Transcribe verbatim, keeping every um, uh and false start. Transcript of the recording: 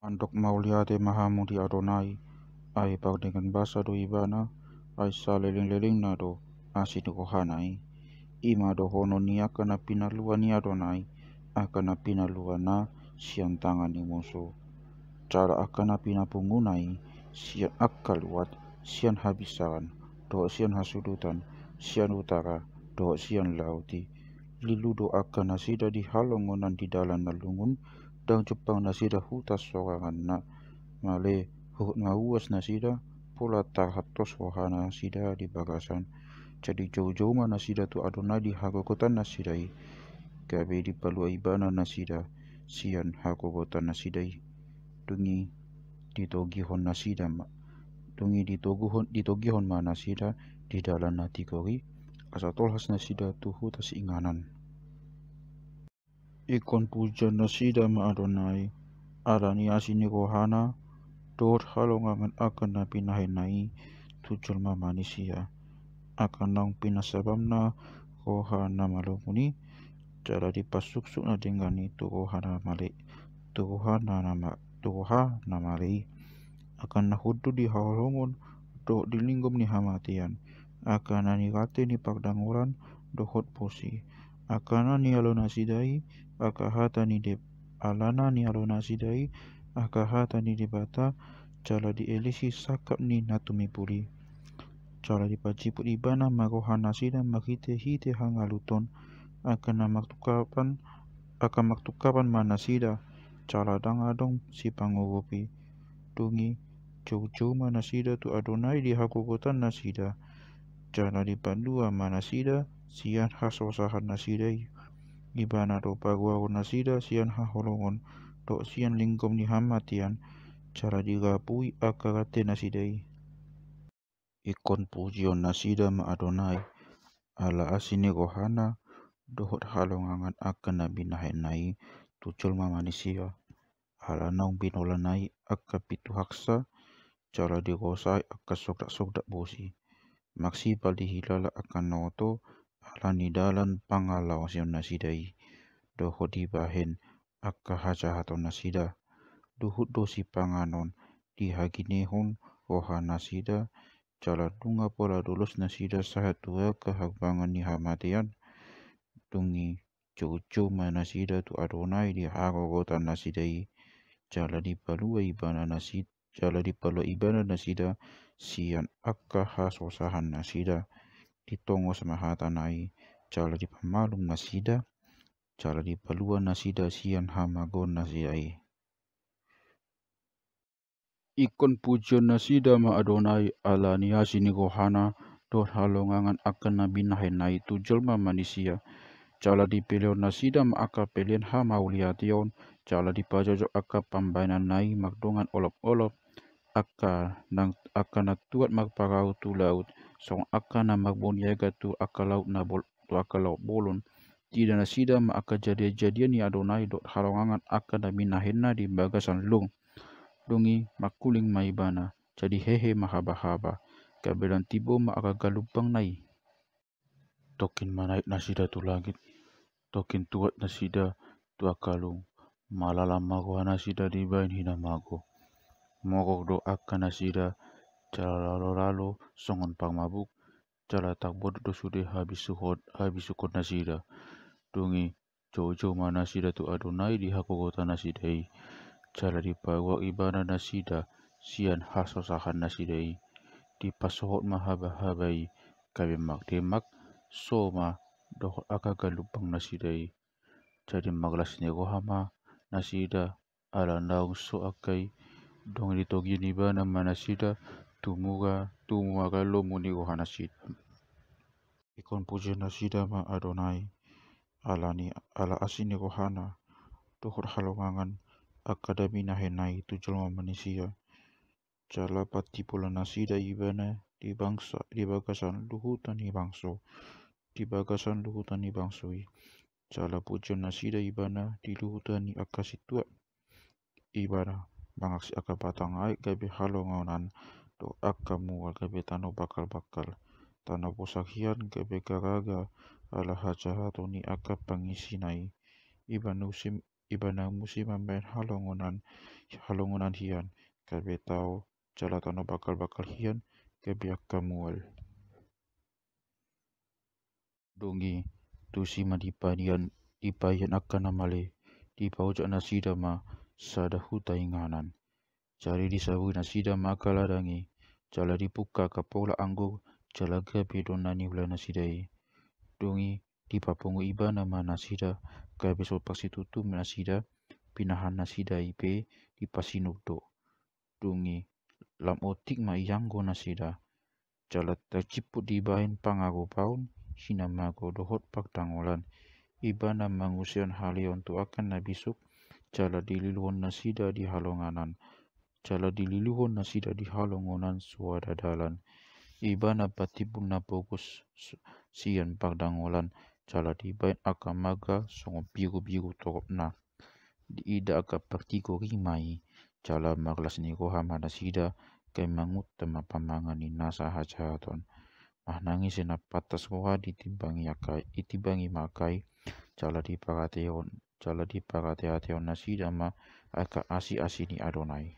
Mandok mauliate ma hamu di Adonai, ai pardenggan basa do ibana, ai saleleng-lelengna do asi ni rohana i. I ma dohonon ni angka na pinalua ni Adonai, angka na pinaluana sian tangan ni musu. Jala angka na pinapunguna i sian angka luat, sian habisaran, dohot sian hasudutan, sian utara, dohot sian laut i. Lilu do angka nasida di halongonan di dalan na lungun, ndang jumpang nasida huta soranganna. Male, huhut mauas nasida, pola tarhantos roha nasida di bagasan. Jadi joujou ma nasida tu Adonai di hagogotan nasida i, gabe dipalua ibana nasida sian hagogotan nasida i. Dung i ditogihon nasida ma, dung i ditoguhon, ditogihon ma nasida di dalan na tigor i, asa tolhas nasida tu huta siinganan. Ingkon pujion nasida ma Adonai, ala ni asi ni rohana, dohot halongangan angka na binahenna i tu jolma manisia. Angka naung pinasabamna roha na malungun i, jala dipasuksuk na denggan i tu roha na male, tu roha na, na ma-, tu roha na male i. Angka na hundul di haholomon, dohot di lingom ni hamatean, angka na nirante ni pardangolan, dohot bosi. Angka na nialo nasida i, angka hata ni Deb-, ala na nialo nasida i, angka hata ni Debata, jala dielesi sangkap ni na tumipul i. Jala dipajiput ibana ma roha nasida marhite-hite hangaluton, angka na martungkapan, angka martungkapan ma nasida, jala ndang adong sipangurupi. Dung i joujou ma nasida tu Adonai di hagogotan nasida, jala dipalua ma nasida sian hasosahan nasida i. Ibana do paluaon nasida sian haholomon, dohot sian lingom ni hamatean, jala dilapui angka rante nasida i. Ingkon pujion nasida ma Adonai, ala asi ni rohana, dohot halongangan angka na binahenna i tu jolma manisia. Ala naung binolana i angka pintu haksa, jala digosai angka sogdak-sogdak bosi. Maksimal dihilala angka na oto, ala ni dalan pangalaosion nasida i, dohot dibahen angka hajahaton nasida. Luhut do sipanganon dihaginehon roha nasida, jala nunga pola dolus nasida sahat tu angka habuangan ni hamatean. Dung i joujou ma nasida tu Adonai di hagogotan nasida i, jala dipalua ibana nasi-, jala dipalua ibana nasida sian angka hasosahan nasida. Ditongos ma hatana i, jala dipamalum nasida, jala dipalua nasida sian hamagoan nasida i. Ingkon pujion nasida ma Adonai, ala ni asi ni rohana, dohot halongangan angka na binahenna i tu jolma manisia. Jala dipelehon nasida ma angka pelean hamauliateon, jala dipajojok angka pambahenanna i mardongan olop-olop, angka nang, angka na tuat marparau tu laut, songon angka na marboniaga tu angka laut na bol-, tu angka laut bolon. Diida nasida ma angka jadian-jadian ni Adonai dohot halongangan angka na binahenna di bagasan lung. Dung i mangkuling ma ibana, jadi hehe ma habahaba, gabe ndang tibo ma angka galumbangna i. Tongkin manaek nasida tu langit, tongkin tuat nasida tu angka lung, malalam ma roha nasida dibahen hinamago. Moror do angka nasida, jala lalo-lalo songon parmabuk, jala tarbodok do sude habisuhon, habisukon nasida. Dung i joujou ma nasida tu Adonai di hagogotan nasida i, jala diparuar ibana nasida sian hasosahan nasida i. Dipasohot ma habahaba i gabe mardemak, so ma dohot angka galumbang nasida i. Jadi marlas ni roha ma nasida, ala naung so angka i, dung i ditogihon ibana ma nasida tu mura, tu mura lomo ni roha nasida. Ingkon pujion nasida ma Adonai, ala ni, ala asi ni rohana, dohot halongangan angka na binahenna i tu jolma manisia. Jala patimbulhon nasida ibana di bangsa, di bagasan luhutan ni bangso, di bagasan luhutan ni bangso i. Jala pujion nasida ibana di luhutan ni angka sintua. Ibana mangaksi angka batang aek gabe halongonan, dohot angka mura gabe tano bakal-bakal, tano posak hian gabe garaga ala hajahaton ni angka pangisina i. Ibana usim, Ibana muse mambahen halongonan, halongonan hian, gabe tao jala tano bakal-bakal hian, gabe angka mual. Dung i tusi ma dipaian, dipaian angka na male, dipaojak nasida ma sada huta inganan. Jadi disabui nasida ma angka ladang i, jala dipungka angka pola anggo, jala gabe do na niula nasida i. Dung i dipapungu ibana ma nasida, gabe so parsitutu nasida, pinahan nasida i pe dipasinur do. Dung i lam otik ma ianggo nasida, jala tarcipput dibahen pangagopaon, sinamago dohot pardangolan. Ibana mangusehon haleon tu angka na bisuk, jala dililuhon nasida di halonganan, jala dililuhon nasida di halongonan suada dalan. Ibana patimbul na pogos s-, sian pardangolan, jala dibahen angka marga songon birubiru torop-torop. Diida angka partigor i ma i, jala marlas ni roha ma nasida, gabe mangunta ma pamangan ni nasa hajahaton. Manang ise na pantas roha ditimbangi angka i, ditimbangi ma angka i, jala diparate-, jala diparateatehon nasida ma angka asi-asi ni Adonai.